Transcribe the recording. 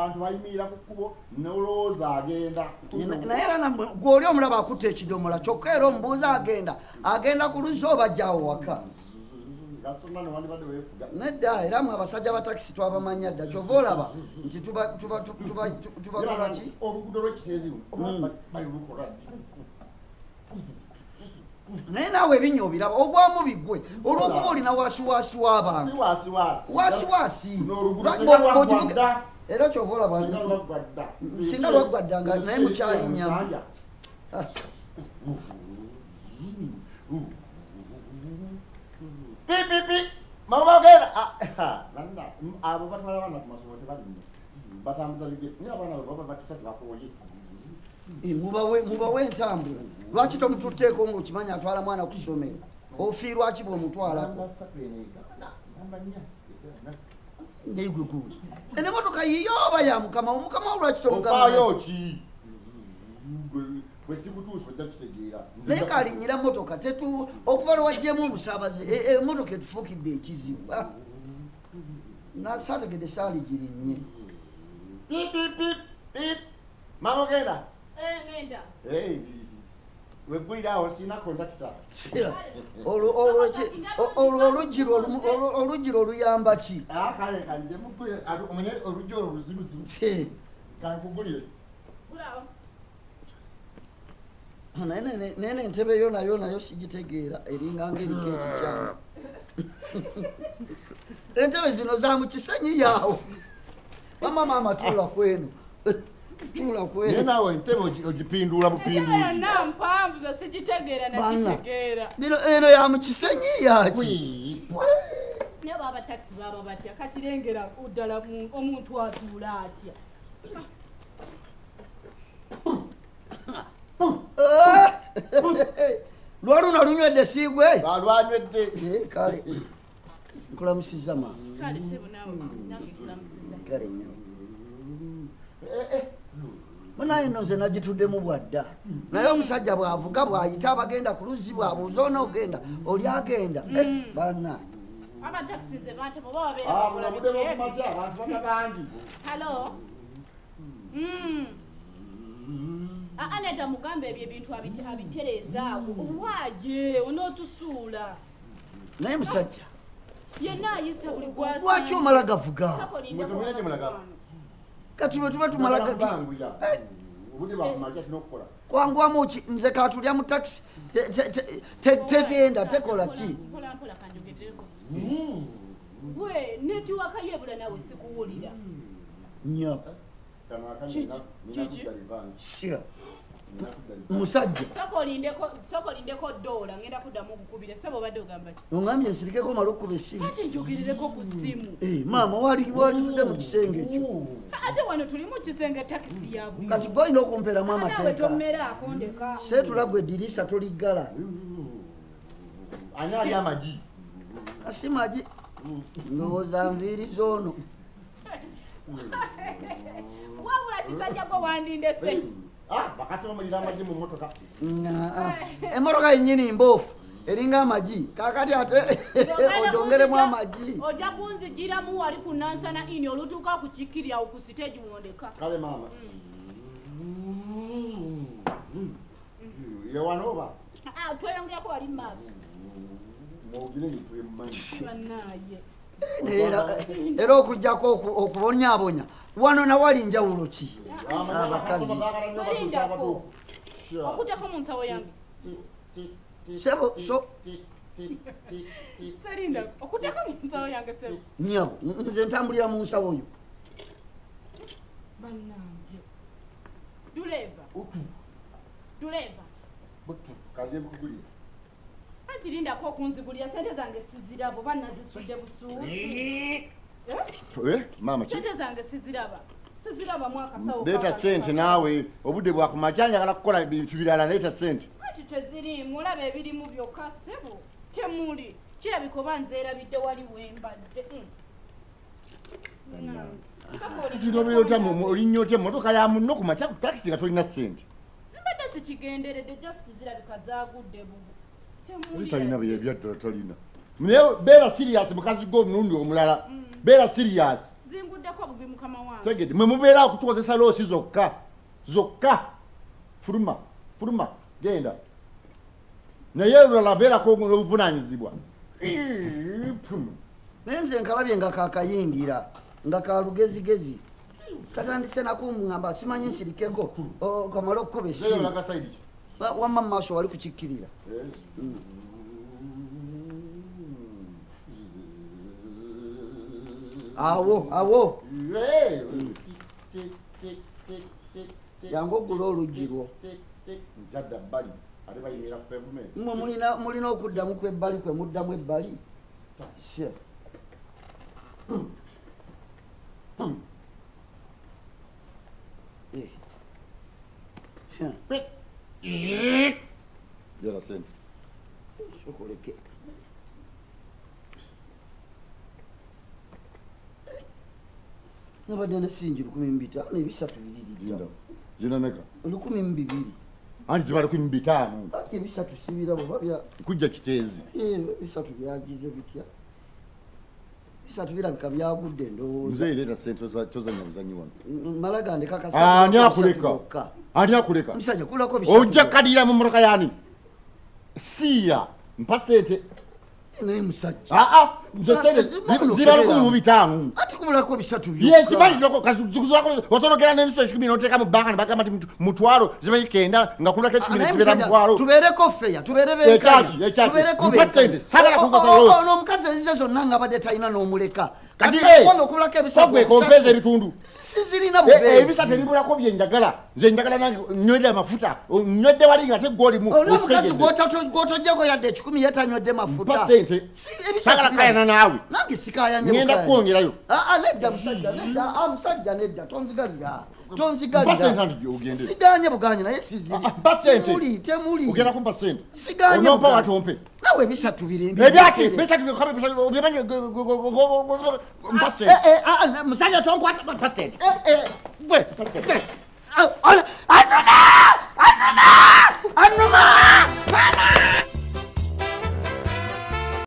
Abantu bayimirira ku kkubo n'olowooza agenda. Naye era nammwe gw'oli omulaba akutte ekidomola kyokka era omubuuza agenda agenda ku luzzi oba ajjawo waka. Gasoma newandibadde weefuga. Nedda era mwe abasajja ba takisi twabamanya dda kyova olaba nti tubakola ki? Oluguudo lw'Ekiteezi luno bali lukola ddi? Naye naawe ebinnya obiraba ogwamu bigwe olw'okuba olina wasiwasi w'abantu. Si wasiwasi. Wasiwasi. N'oluguudo singa lwaggwa dda. Era kyova olaba Singa lwaggwa dda. Singa lwaggwa dda nga naye mukyalinnya. Pi pi pi. Mama ogenda. Banda abo batwala abaana ku masomero tebalinnya. Batambuza bigere. Naye abaana bwe baba batuusa tebakooye. Mubawe entambula. Lwaki tomututteeko ng'okimanya atwala mwana ku ssomero? Ofiirwa ki bw'omutwalako? Naye gwe gundi. Eno emmotoka yiyo oba ya mukama wo? Mukama wo lwaki tomugamba? Ofaayo ki? Bwe sikutuusa ojja kukitegeera. Naye kalinnyira mmotoka okuva lwe waggyemu omusaabaze emmotoka etufuukidde ekizibu. Saategedde saaligirinye. Pi pi pi pi. Mama ogenda? Ngenda. Weggulira awo sirina kondakita. Olwo oluggi lwo luyamba ki? Kale kanjje muggulire omanye oluggi olwo luzibuzibu. Kankugulire. Naye nene entebe yo nayo nayo sigitegeera eringa ng'eriko ekikyamu. Entebe zino za mu Kisenyi yaawo. Mama maama tuula kweno. Tuula kweno. Naye naawe entebe ogipinduula bupinduuzi. Entebe yonna mpanvu zo sigitegeera nagitegeera. Bino eno ya mu Kisenyi yaaki? Naye baba takisi baba batya kati lengera ddala omuntu atuula atya. Lwaluno lunywedde siigwe? Lwanywedde. Kale nkulamusizza maama. Kale ssebo naawe nange nkulamusizza. Kale nnyabo. Munaye nno nze nagituddemu bwadda. Naye omusajja bw'avuga bw'ayita abagenda ku luzzi bw'abuuza onoogenda oli agenda. Bannange. Abatakisi nze bantama oba babeera bakola Budde bw'okumakya abantu baba bangi. Hello? Nedda mugambe ebyo ebintu abitereezaawo. Owaaye onootusuula. Naye musajja. Yenna ayisa buli gw'asanga. Lwaki omala gavuga? Mwe gye mulaga. Kati bwe tuba tumala kubanguya. Obudde bwakumakya tulina okukola. Kwanguwamu ki? Nze katulya mu takisi tegenda tekola ki? Mpola mpola kanjogerereko. Gwe netiwaka yebula naawe sikuwulira. Nnyabo. Musajja. Sooka olindeko ddoola ngenda kuddamu okukubira. Ssebo obadde ogamba ki? Ongambye nsirikeko omale okkuba essimu. Kati njogerereko ku ssimu. Maama wali tutudde mu kisenge ekyo. Ate wano tuli mu kisenge takisi ya buli. Kati gwe olina okumpeeramu Naawe amateeka. tommeraako ndeka. Seetula gwe eddirisa toliggala. Ani ali amagi? Kasi magi. Ndowooza nviiri z'ono. Wabula kisajja gwe wandindese. Bakasi bamulira amagi mu mmotoka. Emmotoka yennyini mboofu eringa amagi kaakati ate ogyongeremu amagi. Ojja kunzigiramu wali ku Nansana Inn olutuuka ku Kikiri awo ku siteegi wondeka. Kale maama. Ye wano oba? Tweyongerako wali mu maaso. Mwogere ebintu bye mumanyi. Bannaaye. Era okuggyako okubonyaabonya wano nawali njawulo ki? Abakazi. Werindako. Okutteko mu nsawo yange. Ssebo so Serinda, okutteko mu nsawo yange ssebo. Nnyabo nze ntambulira mu nsawo yo. Bannange. Duleva. Duleva. Butu, kanje mukugulira. Anti lindako okunzigulira ssente zange siziraba oba nazisudde busuuzi. Maama ki? Ssente zange siziraba. Siziraba mu akasawo. Leeta ssente naawe obudde bwakumakya njagala kukola bintu birala leeta ssente. Anti teziriimu olaba ebirimu byokka ssebo. Temuli. Kirabika oba nzeerabidde wali wembadde. Kino otya olinnya otya emmotoka ya munno ku makya ku takisi nga tolina ssente. Mbadde sikigenderedde just zirabika zaagudde bugu. Temuli. Talina bye byaddala talina. Naye beera serious mukazi gwe omulundi omulala. Beera serious. Zinguddeko bugwi mukama wange. Tegedde mwe mubeera okutukozesa loosi zokka zokka. Fuluma fuluma genda. Naye olulala beerako n'obuvunaanyizibwa. Naye nze nkalabye nga kakayingira nga kalugezigezi katandise nakuŋŋamba simanyi nsirikeko kamale okukuba essimu wamma mu maaso wali kukikkirira. Awo awo jangu ogula oluggi lwo. Njadda bbali ate bayimirira ku pavement. Mmwe mulina okuddamu kwebbali kwe muddamu ebbali. Yala sente. Sokoleke. Nabadde nesingi 15 ebisatu biriri. Zina meka? 12. Anti ziba 15. Ati ebisatu sibirabo babya. Kujja kiteezi. Ebisatu byagize bitya? Bisatu birabika byagudde ndowooza. Nze leeta sente tozannya buzannyi wano. Mala gandeka akasente. Ani akuleka? Ani akuleka? Musajja kulako bisatu. Ojja kadira mu mmotoka y'ani? Siya mpa sente. Naye musajja. Nze sente ziba 15. Ati kubulako bisatu byokka. Ye kimanyi osobola n'emiso 10 n'oteeka mu bbanka ne bagamba nti mutwalo zimanyi 9 nga kulako 10 ne kibeera mutwalo. Tubeereko feya, tubeere benkanya. Ekyaki. Tubeereko Mpa benkanya. sente, saagala kunkosa loosi. Ono omukazi ezize zonna nga abadde talina n'omuleka. Kati kubanga okubulako ebisatu gwe kompeeza ebitundu. Sizirina bubeezi. Ebisatu ebibulako bye njagala. Nze njagala nange nywedde amafuta. Nywedde wali nga ate gw'olimu. Ono omukazi gw'otojjako yadde 1 ye tanywedde mafuta. Mpa sente. Saagala kayana naawe. Nange sikaayanye Ngenda bukayana. kwongerayo. Nedda musajja, nedda. Musajja nedda, tonzigalira. Tonzigalira. Mpa sente anti ogende. Siganye buganye naye siziri. Mpa sente. Temuli, temuli. Ogenda kumpa sente. Siganye Onompa buganye. wati ompe. Nawe ebisatu biri. Ebyaki bisatu byokka bisatu obyamanye mpa sente. Musajja tonkwata Mpa sente. Gwe, gwe.